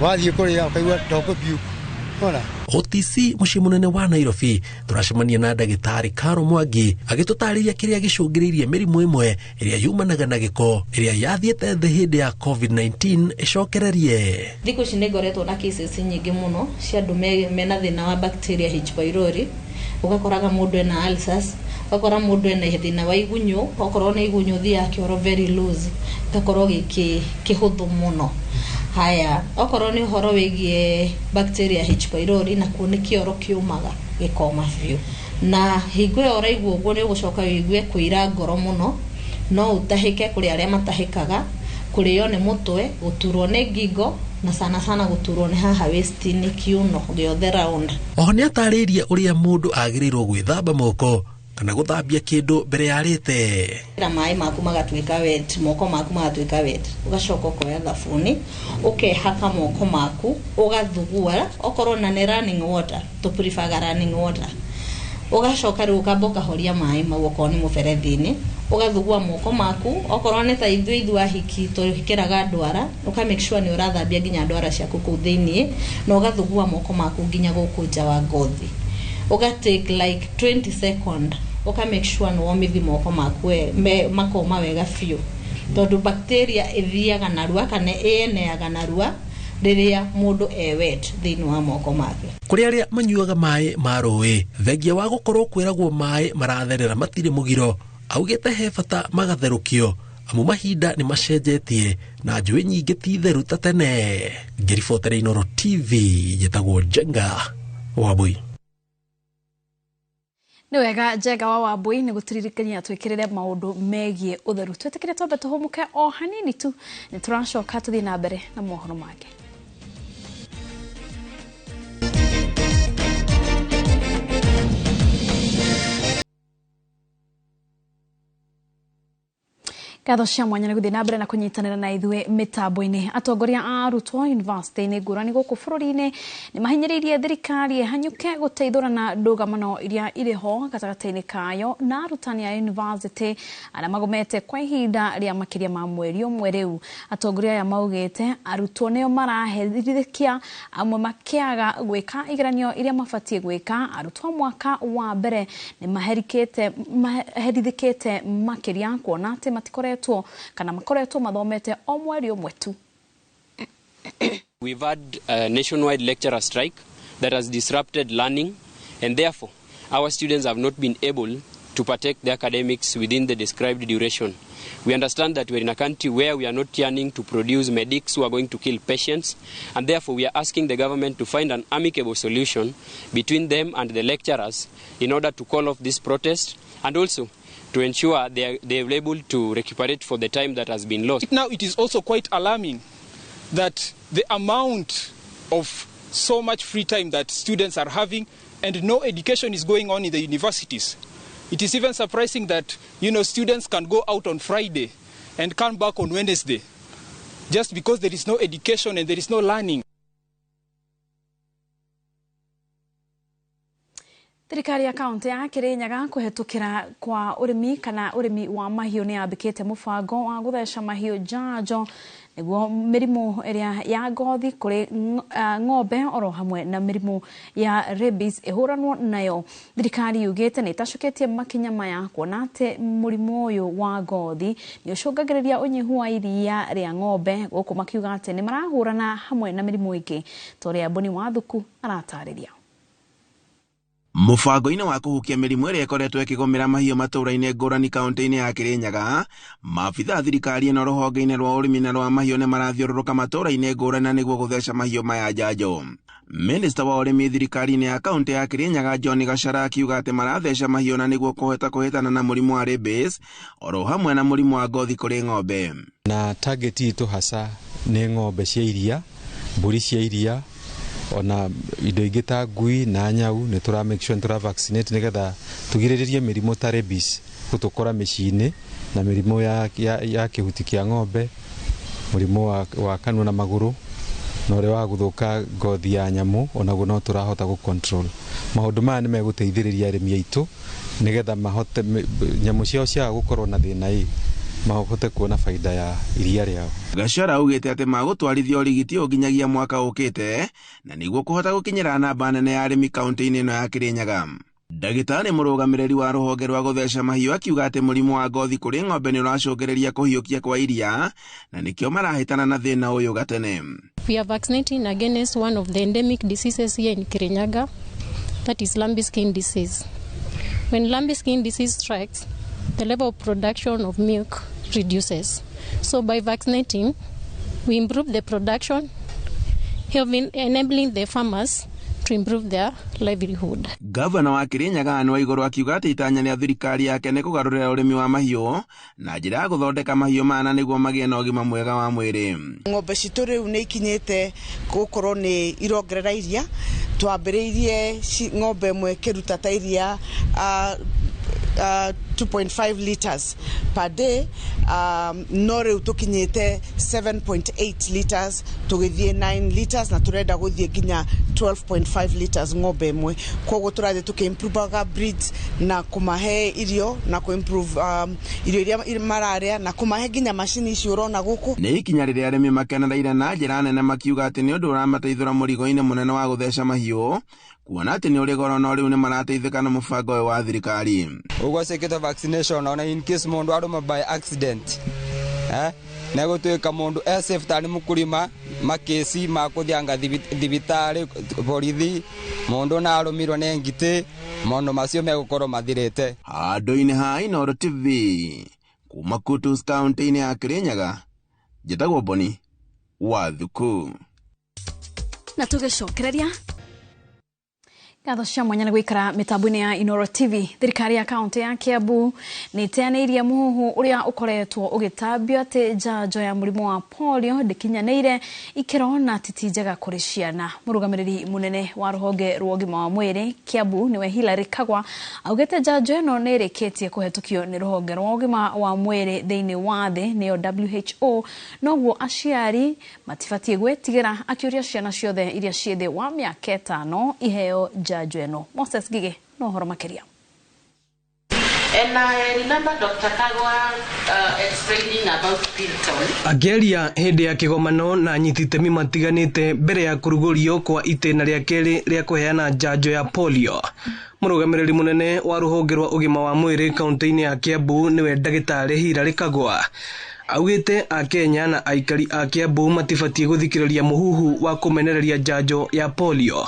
wathiĩ kũrĩa ũkaigua ta ũkũpiuka ona. OTC mũciĩ mũnene wa Nairobi tũracemania na ndagĩtarĩ Karo Mwangi agĩtũtarĩria kĩrĩa gĩcũngĩrĩirie mĩrimũ ĩmwe ĩrĩa yumanaga na gĩko ĩrĩa yathiĩte thĩ hĩndĩ ya COVID-19 ĩcokererie. Thikũ ici nĩ ngoretwo na cases nyingĩ mũno cia andũ mena thĩna wa bacteria H pylori, ũgakoraga mũndũ ena ulcers, ũgakora mũndũ ena thĩna wa igunyũ, okorwo nĩ igunyũ thiaga kĩoro very loose, gĩgakorwo gĩ kĩhũthũ mũno. Haya, okorwo nĩ ũhoro wĩgiĩ bacteria H pylori, nakuo nĩ kĩoro kĩũmaga gĩkoma biũ, na hingo ĩyo ũraigua ũguo nĩ ũgũcoka wĩigue kũira ngoro mũno, no ũtahĩke kũrĩ arĩa matahĩkaga, kũrĩo nĩ mũtwe, gũturwo nĩ ngingo, na sana sana gũturwo nĩ haha waist-inĩ, kiuno gĩothe round. Oho nĩ atarĩirie ũrĩa mũndũ agĩrĩirwo gwĩthamba moko kana gũthambia kĩndũ mbere ya arĩte. Na maĩ maku magatuĩka wet, moko maku magatuĩka wet, ũgacoka ũkoya thabuni ũkehaka moko maku, ũgathugua, okorwo na nĩ running water, tũ prefer running water, ũgacoka rĩu ũkamba ũkahoria maĩ mau okorwo nĩ mũberethi-inĩ, ũgathugua moko maku, okorwo nĩ ta ithuĩ ithuĩ ahiki tũhĩkĩraga ndwara, ũka make sure nĩ ũrathambia nginya ndwara ciaku kũu thĩiniĩ, na ũgathugua moko maku nginya gũkũ nja wa ngothi, ũga take like 20 second, ũka make sure nĩ womithi moko maku makoma wega biũ, tondũ bacteria ĩthiaga narua kana ĩeneaga narua rĩrĩa mũndũ e wet thĩinĩ wa moko make. Kũrĩ arĩa manyuaga maĩ ma rũĩ, thengia wa gũkorwo kwĩragwo maĩ maratherera matirĩ mũgiro, augĩte he bata magatherũkio amu mahinda nĩ macenjetie na njũĩ nyingĩ ti theru ta tene. Ngĩribotera Inooro TV, njĩtagwo Njenga Wambui. Nĩ wega Njenga wa Wambui nĩ gũtũririkania twĩkĩrĩre maũndũ megiĩ ũtheru. Twĩtĩkĩre twambe tũhũmũke o hanini tu, nĩ tũracoka tũthiĩ na mbere na mohoro mangĩ. Ngatho cia mwanya nĩ gũthiĩ na mbere na kũnyitanĩra na ithuĩ mĩtambo-inĩ. Atongoria a arutwo yunivasĩtĩ-inĩ ngũrani gũkũ bũrũri-inĩ nĩ mahinyĩrĩirie thirikari ĩhanyũke gũteithũrana ndũgamano iria irĩ ho gatagatĩ-inĩ kayo na arutani a yunivasĩtĩ arĩa magomete kwa ihinda rĩa makĩria ma mweri ũmwe rĩu. Atongoria aya maugĩte arutwo nĩo maraherithĩkia, amwe makĩaga gwĩka igeranio iria mabatiĩ gwĩka. Arutwo mwaka wa mbere nĩ maherithĩkĩte makĩria kuona atĩ matikoretwo kana makoretwo mathomete o mweri ũmwe tu. We've had a nationwide lecturer strike that has disrupted learning, and therefore our students have not been able to partake the academics within the described duration. We understand that we're in a country where we are not yearning to produce medics who are going to kill patients, and therefore we are asking the government to find an amicable solution between them and the lecturers in order to call off this protest and also to ensure they are able to recuperate for the time that has been lost. Now it is also quite alarming that the amount of so much free time that students are having and no education is going on in the universities. It is even surprising that, you know, students can go out on Friday and come back on Wednesday just because there is no education and there is no learning. Thirikari ya kaunti ya Kirinyaga kũhetũkĩra kwa ũrĩmi kana ũrĩmi wa mahiũ nĩ yambĩkĩte mũbango wa gũtheca mahiũ njanjo nĩguo mĩrimũ ĩrĩa ya ngothi kũrĩ ng'ombe oro hamwe na mĩrimũ ya rabies ĩhũranwo nayo. Thirikari yugĩte nĩ ĩtacũkĩtie makinya maya kuona atĩ mũrimũ ũyũ wa ngothi nĩ ũcũngagĩrĩria ũnyihu wa iria rĩa ng'ombe, gũkũ makiuga atĩ nĩ marahũrana hamwe na mĩrimũ ĩngĩ ta ũrĩa Boni Wathuku aratarĩria. Mũbango-inĩ wa kũhukia mĩrimũ ĩrĩa ĩkoretwo ĩkĩgũmĩra mahiũ matũũra-inĩ ngũrani kaunti-inĩ ya Kĩrĩnyaga, maabitha a thirikari ĩno rũhonge-inĩ rwa ũrĩmi na rwa mahiũ nĩ marathiũrũrũka matũũra-inĩ ngũrani na nĩguo gũtheca mahiũ maya njanjo. Minista wa ũrĩmi thirikari-inĩ ya kaunti ya Kĩrĩnyaga John Gachara akiuga atĩ maratheca mahiũ na nĩguo kũhota kũhĩtana na mũrimũ wa rabies oro hamwe na mũrimũ wa ngothi kũrĩ ng'ombe. Na target itũ hasa nĩ ng'ombe cia iria, mbũri cia iria, ona indo ingĩ ta ngui na nyau nĩ tũra make sure nĩ tũra vaccinate nĩgetha tũgirĩrĩrie mĩrimũ ta rabies gũtũkora mĩciĩ-inĩ na mĩrimũ ya kĩhuti kĩa ng'ombe, mũrimũ wa kanua na magũrũ na ũrĩa wa gũthũka ngothi ya nyamũ onaguo no tũrahota gũ control. Maũndũ maya nĩ megũteithĩrĩria arĩmi aitũ nĩgetha mahote nyamũ ciao ciaga gũkorwo na thĩna ĩ mahote kuona faida ya iria rĩao. Gachara augĩte atĩ magũtwarithia ũrigiti ũyũ nginyagia mwaka ũkĩte na nĩguo kũhota gũkinyĩra namba nene ya arĩmi kaunti-inĩ ĩno ya Kĩrĩnyaga. Ndagĩtarĩ mũrũgamĩrĩri wa rũhonge rwa gũtheca mahiũ akiuga atĩ mũrimũ wa ngothi kũrĩ ng'ombe nĩ ũracũngĩrĩria kũhiũkia kwa iria na nĩkĩo marahĩtana na thĩna ũyũ gatene. We are vaccinating against one of the endemic diseases here in Kirinyaga, that is lumpy skin disease. When lumpy skin disease strikes, the level of production of milk reduces. So by vaccinating, we improve the production, helping enabling the farmers to improve their livelihood. Gavana wa Kirinyaga Anne Waiguru akiuga atĩ itanya rĩa thirikari yake nĩ kũgarũrĩra ũrĩmi wa mahiũ na njĩra ya gũthondeka mahiũ maya na nĩguo magĩe na ũgima mwega wa mwĩrĩ. Ng'ombe citũ rĩu nĩ ikinyĩte gũkorwo nĩ irongerera iria, twambĩrĩirie ng'ombe ĩmwe ĩkĩruta ta iria 2.5 liters per day, no rĩu tũkinyĩte 7.8 liters tũgĩthiĩ 9 liters na tũrenda gũthiĩ nginya 12.5 liters ng'ombe ĩmwe. Koguo tũrathiĩ tũkĩ-improvaga breeds na kũmahe irio na kũ-improve irio iria mararĩa na kũmahe nginya macini ici ũrona gũkũ. Nĩ ikinya rĩrĩa arĩmi makenereire na njĩra nene makiuga atĩ nĩ ũndũ ũramateithũra mũrigo-inĩ mũnene wa gũtheca mahiũ kuona atĩ nĩ ũrĩ goro no rĩu nĩ marateithĩka na mũbango ũyũ wa thirikari. Ũguo ciĩkĩtwo vaccination ona in case mũndũ arũma by accident negũtuĩka mũndũ e safe tarĩ mũkũrima makĩci ma kũthianga thibitarĩ borithi mũndũ na arũmirwo nĩ ngitĩ maũndũ macio megũkorwo mathirĩte. Handũ-inĩ ha Inooro TV kuma Kutus kaunti-inĩ ya Kirinyaga, njĩtagwo Boni wa Thuku. Na tũgĩcokereria ngatho cia mwanya nĩ gũikara mĩtambo-inĩ ya Inooro TV. Thirikari ya kaunti ya Kiambu nĩ ĩteanĩirie mũhuhu ũrĩa ũkoretwo ũgĩtambio atĩ njanjo ya mũrimũ wa polio ndĩkinyanĩire ikĩro na ti njega kũrĩ ciana. Mũrũgamĩrĩri mũnene wa rũhonge rwa ũgima wa mwĩrĩ Kiambu nĩwe Hilary Kagwa augĩte njanjo ĩno nĩ ĩrĩkĩtie kũhetũkio nĩ rũhonge rwa ũgima wa mwĩrĩ thĩinĩ wa thĩ nĩyo WHO, noguo aciari matibatiĩ gwĩtigĩra, akĩũria ciana ciothe iria ciĩ thĩ wa mĩaka 5 iheo njanjo ĩno. Moses Gige no ũhoro makĩria. And I remember Dr. Kagwa explaining about Pilton. Akĩaria hĩndĩ ya kĩgomano na anyiti itemi matiganĩte mbere ya kũrugũrio kwa itĩna rĩa kerĩ rĩa kũheana njanjo ya polio, mũrũgamĩrĩri mũnene wa rũhonge rwa ũgima wa mwĩrĩ kaunti-inĩ ya Kiambu nĩwe ndagĩtarĩ Hilary Kagwa augĩte Akenya na aikari a Kiambu matibatiĩ gũthikĩrĩria mũhuhu wa kũmenereria njanjo ya polio,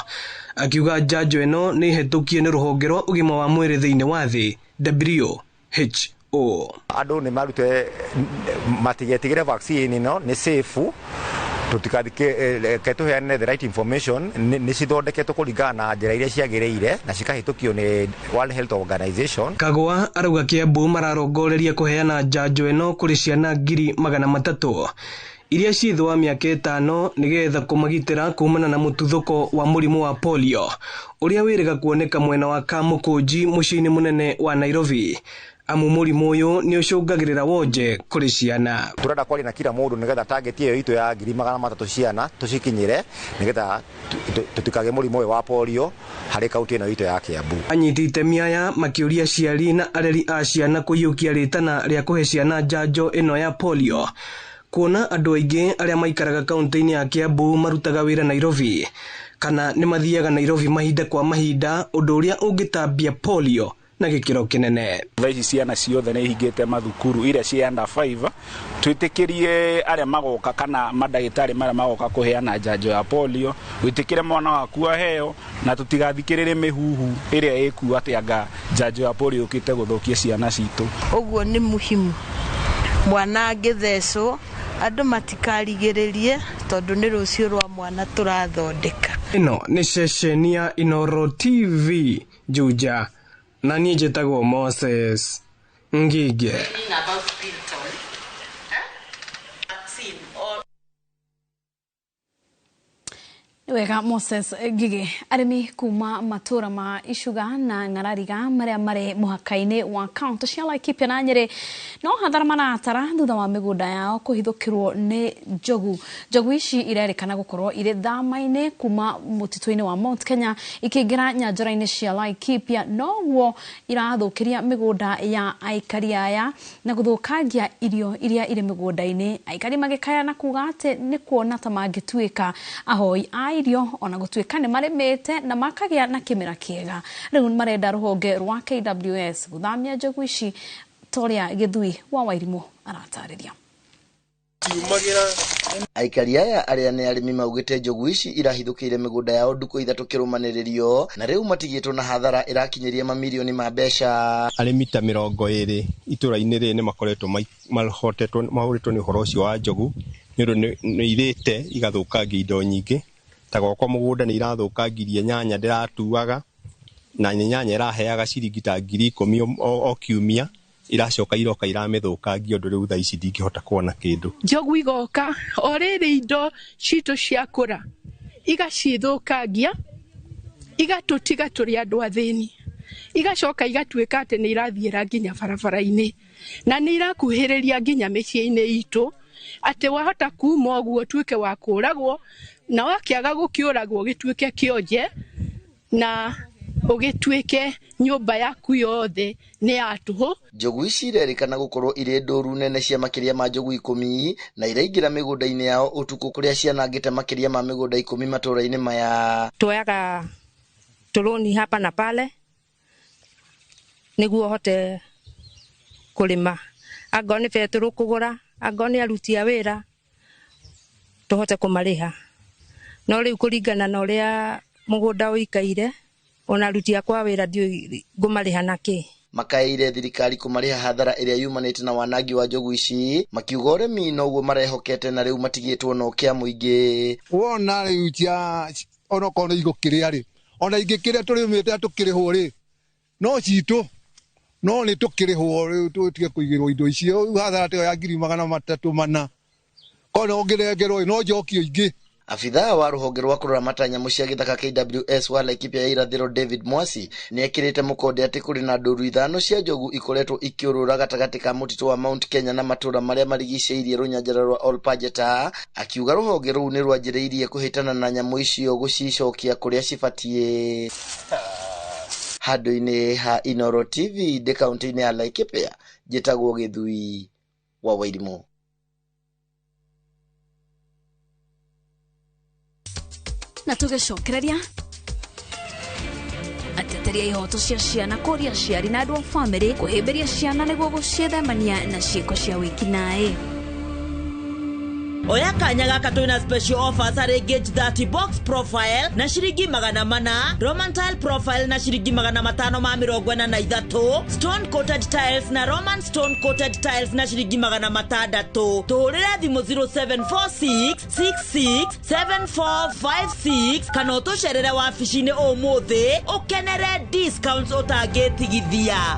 akiuga njanjo ĩno nĩ ĩhetũkie nĩ rũhonge rwa ũgima wa mwĩrĩ thĩinĩ wa thĩ WHO. Andũ nĩ marute matigetigĩre vaccine ĩno nĩ safe, tũtikathike tũheane the right information, nĩ cithondeketwo kũringana na njĩra iria ciagĩrĩire na cikahĩtũkio nĩ World Health Organization. Kagwa arauga Kiambu mararongoreria kũheana njanjo ĩno kũrĩ ciana 300,000 iria ciĩ thĩ wa mĩaka 5 nĩgetha kũmagitĩra kumana na mũtuthũko wa mũrimũ wa polio ũrĩa wĩrĩga kuoneka mwena wa Kamũkũnji mũciĩ-inĩ mũnene wa Nairobi, amu mũrimũ ũyũ nĩ ũcũngagĩrĩra wonje kũrĩ ciana. Tũrenda kwaria na kila mũndũ nĩgetha target ĩyo itũ ya 300,000 ciana tũcikinyĩre nĩgetha tũtikage mũrimũ ũyũ wa polio harĩ kaunti ĩno itũ ya Kiambu. Anyiti itemi aya makĩũria aciari na areri a ciana kũiyũkia rĩtana rĩa kũhe ciana njanjo ĩno ya polio, kuona andũ aingĩ arĩa maikaraga kaunti-inĩ ya Kiambu marutaga wĩra Nairobi kana nĩ mathiaga Nairobi mahinda kwa mahinda, ũndũ ũrĩa ũngĩtambia polio na gĩkĩro kĩnene. Thaa ici ciana ciothe nĩ ihingĩte mathukuru iria cia under 5, twĩtĩkĩrie arĩa magoka kana mandagĩtarĩ marĩa magoka kũheana njanjo ya polio, wĩtĩkĩre mwana waku aheo, na tũtigathikĩrĩre mĩhuhu ĩrĩa ĩkuo atĩ anga njanjo ya polio yũkĩte gũthũkia ciana citũ. Ũguo nĩ muhimu mwana angĩthecwo andũ matikarigĩrĩrie tondũ nĩ rũciũ rwa mwana tũrathondeka. Ĩno nĩ ceceni ya Inooro TV Juja, na niĩ njĩtagwo Moses Ngige. About Pilton, vaccine or Wega Moses Ngige. Arĩmi kuma matũra ma Icuga na Ng'arariga marĩa marĩ mũhaka-inĩ wa kaũntĩ cia Laikipia na Nyĩrĩ no hathara maratara thutha wa mĩgũnda yao kũhithũkĩrwo nĩ njogu. Njogu ici irerĩkana gũkorwo irĩ thama-inĩ kuma mũtitũ-inĩ wa Mount Kenya ikĩingĩra nyanjara-inĩ cia Laikipia, noguo irathũkĩria mĩgũnda ya aikari aya na gũthũkangia irio iria irĩ mĩgũnda-inĩ. Aikari magĩkaya na kuga atĩ nĩ kuona ta mangĩtuĩka ahoi a irio ona gũtuĩka nĩ marĩmĩte na makagĩa na kĩmera kĩega. Rĩu marenda rũhonge rwa KWS gũthamia njogu ici ta ũrĩa Gĩthui wa Wairimũ aratarĩria. Aikari aya arĩa nĩ arĩmi maugĩte njogu ici irahithũkĩire mĩgũnda yao ndukũ ithatũ kĩrũmanĩrĩrio na rĩu matigĩtwo na hathara ĩrakinyĩria mamirioni ma mbeca. Arĩmi ta 20 itũra-inĩ rĩrĩ nĩ makoretwo mahotetwo mahũrĩtwo nĩ ũhoro ũcio wa njogu nĩ ũndũ nĩ irĩte igathũkangia indo nyingĩ. Ta gwakwa mũgũnda nĩ irathũkangirie nyanya ndĩratuaga, na nyanya ĩraheaga ciringi ta 10,000 o kiumia, iracoka iroka iramĩthũkangia ũndũ rĩu thaa ici ndingĩhota kuona kĩndũ. Njogu igoka o rĩrĩ indo citũ ciakũra igacithũkangia, igatũtiga tũrĩ andũ athĩni, igacoka igatuĩka atĩ nĩ irathiĩra nginya barabara-inĩ na nĩ irakuhĩrĩria nginya mĩciĩ-inĩ itũ, atĩ wahota kuma ũguo ũtuĩke wa kũragwo, na wakĩaga gũkĩũragwo gĩtuĩke kĩonje na ũgĩtuĩke nyũmba yaku yothe nĩ ya tũhũ. Njogu ici irerĩkana gũkorwo irĩ ndũru nene cia makĩria ma njogu 10 na iraingĩra mĩgũnda-inĩ yao ũtukũ kũrĩa cianangĩte makĩria ma mĩgũnda 10 matũra-inĩ maya. Tuoyaga tũrũni hapa na pale nĩguo hote kũrĩma, angorwo nĩ betũrũ kũgũra, angorwo nĩ aruti a wĩra tũhote kũmarĩha. No rĩu kũringana na ũrĩa mũgũnda ũikaire, ona aruti akwa wĩra ndiũĩ ngũmarĩha nakĩ. Makaĩire thirikari kũmarĩha hathara ĩrĩa yumanĩte na wanangi wa njogu ici, makiuga ũrĩmi noguo marehokete na rĩu matigĩtwo na ũkĩa mũingĩ. Wona rĩu cia onokorwo nĩ igũkĩrĩa rĩ, ona ingĩkĩrĩa tũrĩmĩte tũkĩrĩhwo rĩ, no citũ no nĩ tũkĩrĩhwo rĩu tũtige kũigĩrwo indo icio. Rĩu hathara ta ĩyo ya 304,000 korwo no ngĩrengerwo no njokio ingĩ. Abithaa wa rũhonge rwa kũramata nyamũ cia gĩthaka KWS wa Laikipia ya irathĩro David Mwasi nĩ ekĩrĩte mũkonde atĩ kũrĩ na ndũru 5 cia njogu ikoretwo ikĩũrũra gatagatĩ ka mũtitũ wa Mount Kenya na matũra marĩa marigicĩirie rũnyanjara rwa Olpajeta, akiuga rũhonge rũu nĩ rwanjĩrĩirie kũhĩtana na nyamũ icio gũcicokia kũrĩa cibatiĩ. Handũ-inĩ ha Inooro TV ndĩ kaũntĩ-inĩ ya Laikipia, njĩtagwo Gĩthui wa Wairimũ. Na tũgĩcokereria ateteria ihoto cia ciana kũria aciari na andũ a bamĩrĩ kũhĩmbĩria ciana nĩguo gũciĩthemania na ciĩko cia wĩkinaĩ. Oya kanya gaka twina special offers harĩ Gauge 30 box profile na ciringi 400, Roman tile profile na ciringi 543, stone coated tiles na Roman stone coated tiles na ciringi 600. Tũhũrĩre thimũ 0746 66 7456 kana ũtũcerere wabici-inĩ ũmũthĩ ũkenere discounts ũtangĩtigithia.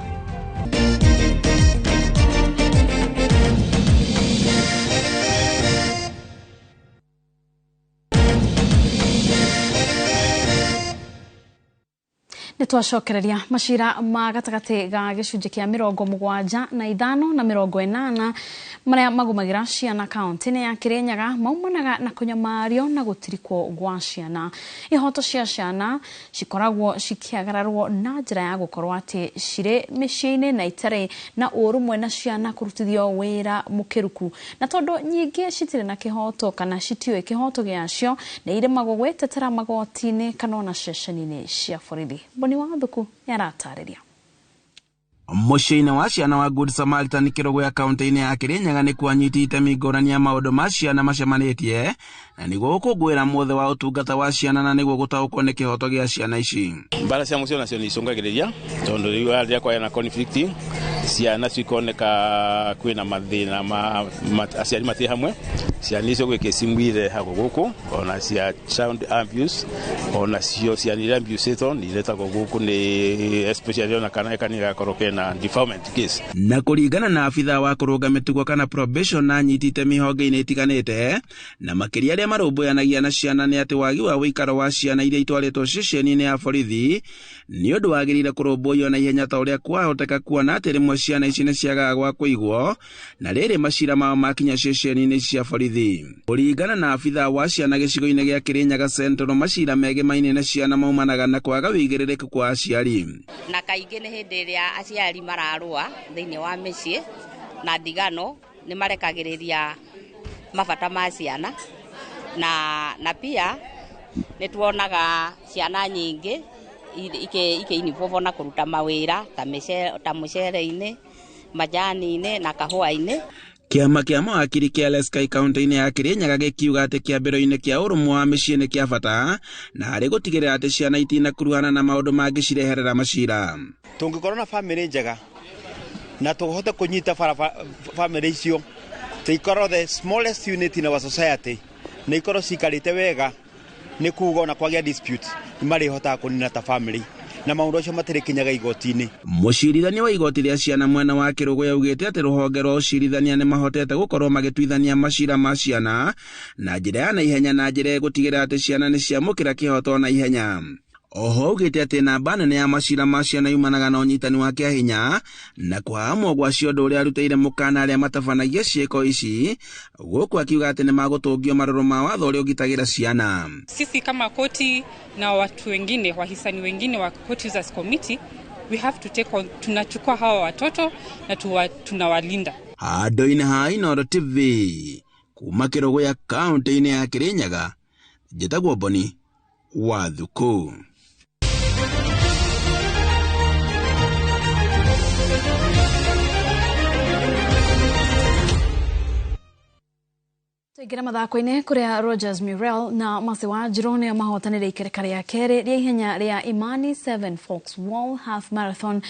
Nĩ twacokereria macira ma gatagatĩ ga gĩcunjĩ kĩa 75 na 80 marĩa magũmagĩra ciana kaũntĩ-inĩ ya Kĩrĩnyaga maumanaga na kũnyamario na gũtirikwo gwa ciana. Ihoto cia ciana cikoragwo cikĩagararwo na njĩra ya gũkorwo atĩ cirĩ mĩciĩ-inĩ na itarĩ na ũrũmwe na ciana kũrutithio wĩra mũkĩruku, na tondũ nyingĩ citirĩ na kĩhoto kana citiũĩ kĩhoto gĩacio nĩ iremagwo gwĩtetera magoti-inĩ kana ona ceceni-inĩ cia borithi. Boni wa Thuku nĩ aratarĩria. Mũciĩ-inĩ wa ciana wa Good Samaritan Kĩrũgũya kaunti-inĩ ya Kĩrĩnyaga nĩkuo anyiti itemi ngũrani ya maũndũ ma ciana macemanĩtie na nĩguo gũkũngũĩra mũthĩ wa ũtungata wa ciana na nĩguo gũtaũkwo nĩ kĩhoto gĩa ciana ici. Mbara cia mũciĩ onacio nĩ icũngagĩrĩria tondũ rĩu rĩrĩa kwagĩa na conflict ciana cikoneka kwĩna mathĩna ma aciari matirĩ hamwe, ciana icio gwĩ kesi irehagwo gũkũ ona cia child abuse, ona cio ciana iria abusĩtwo nĩ iretagwo gũkũ nĩ especially ona kana gakorwo kena defilement case. Na kũringana na abithaa wa kũrũnga mĩtugo kana probation na anyiti itemi honge-inĩ itiganĩte na makĩria arĩa marũmbũyanagia na ciana nĩ atĩ wagi wa ũikaro wa ciana iria itwarĩtwo ceceni-inĩ ya borithi nĩ ũndũ wagĩrĩire kũrũmbũiyo na ihenya ta ũrĩa kwahoteka kuona atĩ rĩmwe ciana ici nĩ ciagaga gwa kũigwo na rĩrĩ macira mao makinya ceceni-inĩ cia borithi. Kũringana na abithaa wa ciana gĩcigo-inĩ gĩa Kĩrĩnyaga Central, macira megemaine na ciana maumanaga na kwaga wĩigĩrĩrĩku kwa aciari. Na kaingĩ nĩ hĩndĩ ĩrĩa aciari mararũa thĩinĩ wa mĩciĩ na ndigano nĩ marekagĩrĩria mabata ma ciana na pia nĩ tuonaga ciana nyingĩ ikĩinvolve na kũruta mawĩra ta mũcere-inĩ, majani-inĩ na kahũa-inĩ. Kĩama kĩa mawakiri kĩa Leskai kaunti-inĩ ya Kĩrĩnyaga gĩkiuga atĩ kĩambĩro-inĩ kĩa ũrũmwe wa mĩciĩ nĩ kĩa bata na harĩ gũtigĩrĩra atĩ ciana itinakuruhana na maũndũ mangĩcireherera macira. Tũngĩkorwo na bamĩrĩ njega na tũhote kũnyita bamĩrĩ icio tũikorwo the smallest unit in our society na ikorwo cikarĩte wega nĩ kuga ona kwagĩa dispute nĩ marĩhotaga kũnina ta bamĩrĩ na maũndũ acio matirĩkinyaga igoti-inĩ. Mũcirithania wa igoti rĩa ciana mwena wa Kĩrũgũya augĩte atĩ rũhonge rwa ũcirithania nĩ mahotete gũkorwo magĩtuithania macira ma ciana na njĩra ya naihenya na njĩra ĩgũtigĩrĩra atĩ ciana nĩ ciamũkĩra kĩhoto na ihenya. Oho augĩte atĩ namba nene ya macira ma ciana yumanaga na ũnyitani wa kĩahinya na kũhahamwo gwa ciondo ũrĩa arutĩire mũkana arĩa matabanagia ciĩko ici, gũkũ akiuga atĩ nĩ magũtũngio marũrũ ma watho ũrĩa ũgitagĩra ciana. Sisi kama koti na watu wengine, wahisani wengine wa Court Users Committee, we have to take on, tunachukua hawa watoto na tunawalinda. Handũ-inĩ ha Inooro TV kuma Kĩrũgũya kaunti-inĩ ya Kĩrĩnyaga, njĩtagwo Boni wa Thuku. Tuingĩre mathako-inĩ kũrĩa Rogers Murrell na Mercy Wanjiru nĩo mahotanĩre ikereka rĩa kerĩ rĩa ihenya rĩa Imani 7 Fox Wall Half Marathon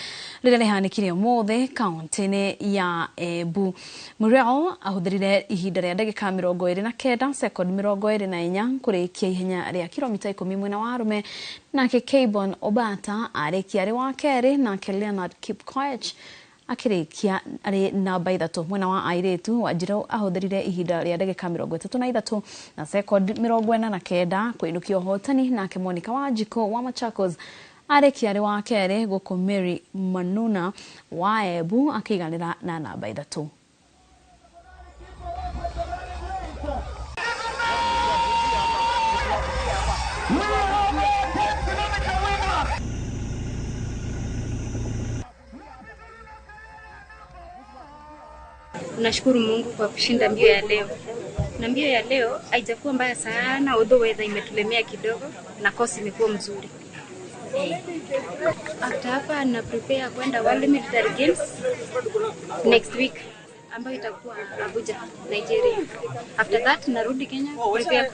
rĩrĩa rĩhanĩkire ũmũthĩ kaunti-inĩ ya Embu. Murrell ahũthĩrire ihinda rĩa ndagĩka 29 sekondi 24 kũrĩkia ihenya rĩa kilomita 10 mwena wa arũme, nake Kabon Obata arĩkia arĩ wa kerĩ, nake Leonard Kipkoech akĩrĩkia arĩ namba 3 mwena wa airĩtu. Wanjiru ahũthĩrire ihinda rĩa ndagĩka 33 na sekondi 49 kũinũkia ũhotani, nake Monica Wanjikũ wa Machakos arĩkia arĩ wa kerĩ, gũkũ Mary Manuna wa Embu akĩiganĩra na namba 3. Nashukuru Mungu kwa kushinda mbio ya leo. Na mbio ya leo haijakuwa mbaya sana, although weather imetulemea kidogo na kosi imekuwa mzuri. After hapa na prepare kwenda World Military Games next week ambayo itakuwa Abuja, Nigeria. After that narudi Kenya prepare